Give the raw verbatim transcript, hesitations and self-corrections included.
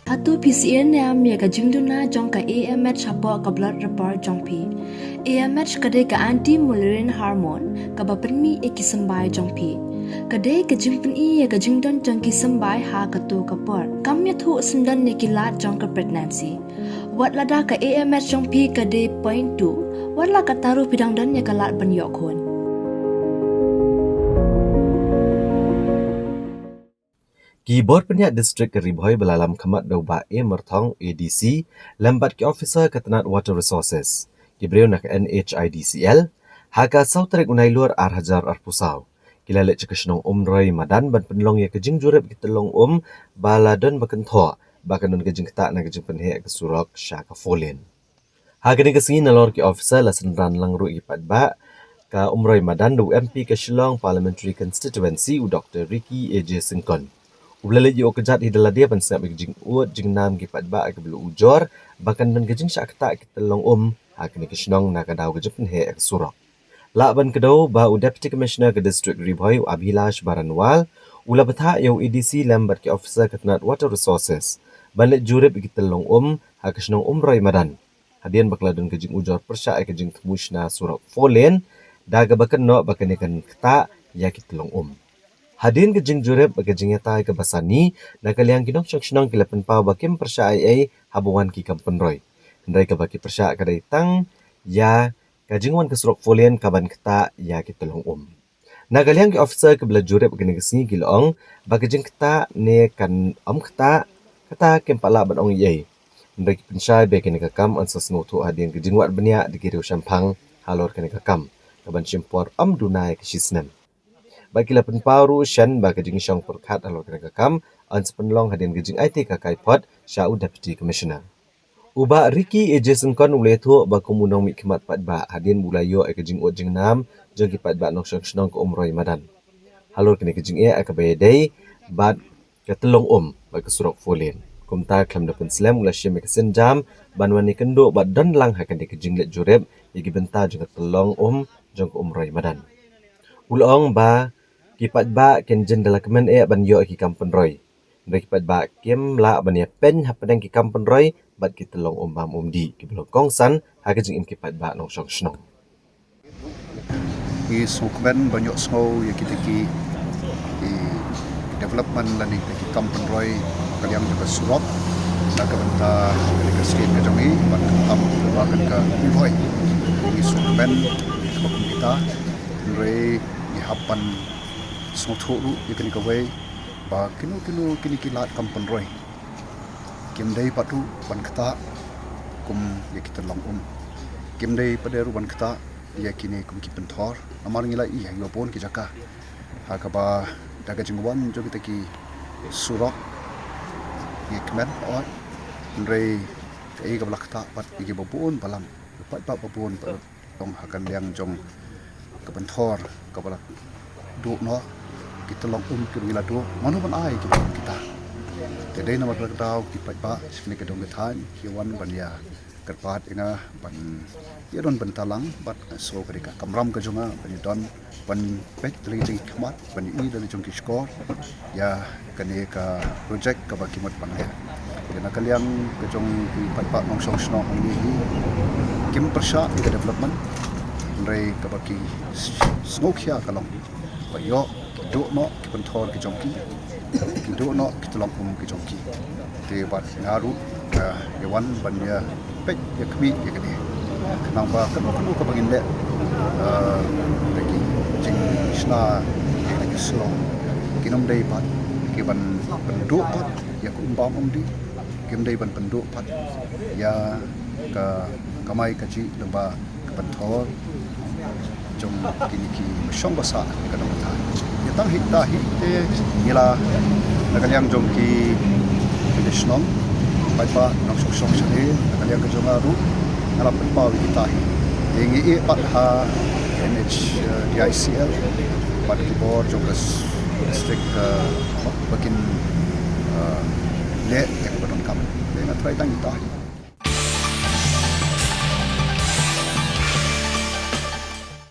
Hato phi sngewthuh ne em ïa ka jingduna jong ka A M H hapoh ka blood report jong phi? A M H ka dei ka anti-malarian hormone kaba pynmih ïa ki symbai jong phi. Ka dei ka jingpyni ïa ka jingdon jong ki symbai ha kato ka por. Kam ïathuh syndon ïa ki lad jong ka pregnancy. Wat lada ka A M H jong phi ka dei point two, wat la katta ruh phi dang don ïa ka lad ban ïoh khun. Ki bor pynïaid district ka Ri Bhoi ba la lam khmat da u Bah A Myrthong, A D C, lem bad ki officer ka tnat Water Resources, ki briew na ka N H I D C L, ha ka saw tarik u Nailur ar hajar arphew saw, ki la leit sha ka shnong Umroi Madan ban pynlong ïa ka jingjurip ki tyllong um ba la don ba kynthoh ba kan don ka jingktah na ka jingpynheh ka surok sha ka four lane. Ha kane ka sngi nalor ki officer la synran lang ruh ïa ki paidbah ka Umroi Madan da u M P ka Shillong Parliamentary Constituency u Doctor Ricky A J Syngkon. U la leit ïoh kjat hi da lade ban sngap ïa ka jingud jingnam ki paidbah kaba la ujor ba kan don ka jingshah ktah ki tyllong um ha kane ka shnong na ka daw ka jingpynheh ka surok. Lah ban kdew ba u Deputy Commissioner ka District Ri Bhoi u Abhilash Baranwal u la bthah ïa u A D C lem bad ki officer ka tnat Water Resources ban leit jurip ïa ki tyllong um ha ka shnong Umroi Madan, hadien ba ka la don ka jingujor pyrshah ïa ka jingthmu shna surok four lane da kaba kynnoh ba kane kan ktah ïa ki tyllong um. Hadien ka jingjurip bad ka jingïatai kaba sani, na ka liang ki nongshong shnong ki la pynpaw ba kim pyrshah ei ei haba wan ki kam pynroi, hynrei kaba ki pyrshah ka dei tang ïa ka jingwan ka surok four lane kaban ktah ïa ki tyllong um. Na ka liang ki officer kiba la jurip ha kane ka sngi ki la ong ba ka jingktah ne kan ym ktah, kata kim pat lah ban ong ei ei, hynrei ki pynshai ba kane ka kam yn sa sngewthuh hadien ka jingwad bniah da ki riew shemphang halor kane ka kam, kaban shim por ym duna ïa ka shisnem. Bad ki la pynpaw ruh shen ba ka jingshong pyrkhat halor kane ka kam yn sa pynlong hadien ka jingaiti ka kaiphod sha u Deputy Commissioner. U Bah Ricky A J Syngkon u la ïathuh ba kum u nongmihkhmat paidbah, hadien ba u la ïoh ïa ka jingud jingnam jong ki paidbah nongshong shnong ka Umroi Madan halor kane ka jingeh kaba ïadei bad ka tyllong um bad ka surok four lane, kumta khlem da pynslem u la shim ïa ka sienjam ban wan ïakynduh bad don lang ha kane ka jingleit jurip ïa ki bynta jong ka tyllong um jong ka Umroi Madan. U la ong ba ki paidbah kin jin da la kmen eh ban ïoh ïa ki kam pynroi, hynrei ki paidbah kim lah ban ïapeiñ hapdeng ki kam pynroi bad ki tyllong um bam um dih kiba long kongsan ha ka jingim ki paidbah nongshong shnong. Ngi sngewkmen ban ïohsngew ïa kita ki, ki development lane kita ki kam pynroi ka liang jong ka surok na ka bynta ka state ka jong ngi bad khamtam ba kan ka Ri Bhoi. Ngi sngewkmen ba kum kita, hynrei ngi hap ban sngewthuh ruh ïa kane kawei ba kino kino kine ki lad kam pynroi kim dei pat ruh ban ktah kum ïa ki tyllong um. Kim dei pat ruh ban ktah ïa kine kum ki pynthor. Namar ngi la ïohi ha bun ki jaka ha kaba da ka jingwan jong kita ki surok ngi kmen oi, hynrei kaei kaba la ktah pat ïa kiba bun balang, paidbah ba bun ba long ha ka liang jong ka pynthor kaba la duh noh, ki tyllong um kiba ngi la duh, mano ban ai kiba kita. Te dei namar kata ka daw ki paidbah sha kane ka dong ka thaiñ ki wan ban ïa kyrpad ïa nga ban ïa don bynta lang bad so ka dei ka kamram ka jong nga ban ïa don ban peit da la ki jingkhmat ban ïohi da la jong ki shkor ïa kane ka project kaba ki mut ban leh. Ïa na ka liang ka jong ki paidbah nongshong shnong hangne hi kim pyrshah ïa ka development, hynrei kaba ki sngewkhia ka long ba ïoh ki duh noh ki pynthor ki jong ki, ki duh noh ki tyllong um ki jong ki. Te bad nga ruh, ah, ïa wan ban ïa peit ïa khmih ïa kane. Khnang ba kano kano kaba ngin leh, ah, da ki jingshna ïa kane ka surok, kin ym dei pat kiban pynduh pat ïa ka um bam um dih, kim dei ban pynduh pat ïa ka kamai kajih lyngba ka pynthor jong kine ki ba shong ba sah ka dong ka thaiñ. Ïa tang hi ta hi te ngi la na ka liang jong ki, ki shnong paidbah nongshong shnong shane na ka liang ka jong nga ruh nga la pynpaw ïa kita hi. Te ngi ïeh pat ha N H D I C L bad ki bor jong ka s-, district, eh, ba kin, eh, leh ïa kaba donkam. Te nga trai tang ïa kita hi.